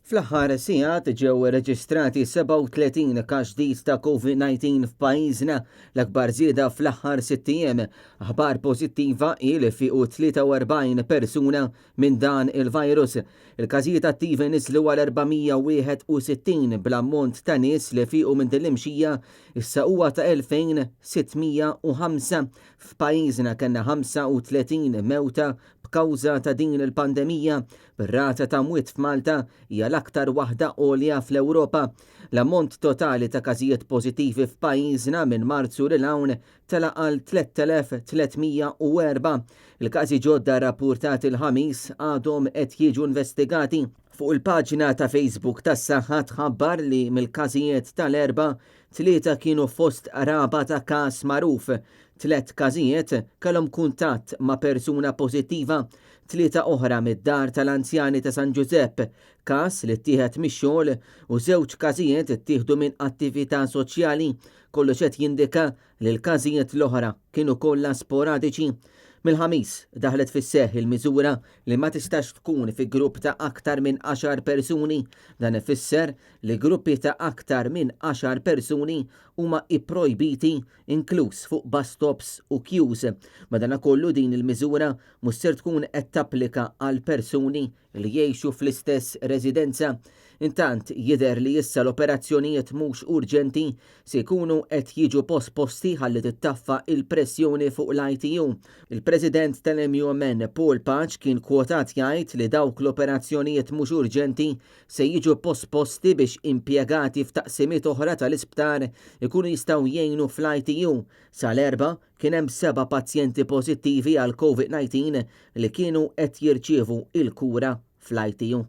Fl-aħħar sigħat ġew reġistrati 37 każ ġdid ta' Covid-19 f'pajjiżna, l-akbar żieda fl-aħħar sitt ijiem. Aħbar pożittiva hi li fiequ 43 persuna minn dan il-virus. Il-każijiet attivi niżlu għal 461 bl-ammont ta' nies li fiequ minn din l-imxija issa huwa ta' 2605. F'pajjiżna kellna 35 mewta b'kawża ta' din il-pandemija, bir-rata ta' mwiet f'Malta hija l-aktar waħda għolja fl-Ewropa. L-ammont totali ta' każijiet pożittivi f'pajjiżna minn Marzu lil hawn tela' għal 3,304. Il-każi ġodda rrappurtati l-Ħamis għadhom qed jiġu investigati. Fuq il-paġna ta' Facebook tas-Saħħa tħabbar li mill-każijiet tal-Erbgħa, tlieta kienu fost qraba ta' każ magħruf. Tlett każijiet kellhom kuntatt ma' persuna pożittiva, tlieta oħra mid-Dar tal-Anzjani ta' San Ġużepp, każ li ttieħed mix-xogħol u żewġ każijiet ittieħdu minn attività soċjali. Kollox qed jindika li l-każijiet l-oħra kienu kollha sporadiċi. Mill-Ħamis daħlet fis-seħħ il-miżura li ma tistax tkun fi grupp ta' aktar minn għaxar persuni. Dan ifisser li gruppi ta' aktar minn għaxar persuni huma ipprojbiti inkluż fuq bus stops u queues. Madanakollu din il-miżura mhux ser tkun qed tapplika għal persuni li jgħixu fl-istess residenza. Intant, jidher li issa l-operazzjonijiet mhux urġenti se jkunu qed jiġu posposti ħalli tittaffa il-pressjoni fuq l-ITU. Il-President tal-MUMN Paul Pace kien kwotat jgħid li dawk l-operazzjonijiet mhux urġenti se jiġu posposti biex impjegati f'taqsimiet oħra tal-isptar ikunu jistgħu jgħinu fl-ITU. Sal-Erbgħa, Kien hemm seba' pazjenti pożittivi għal Covid-19 li kienu qed jirċievu l-kura fl-ITU.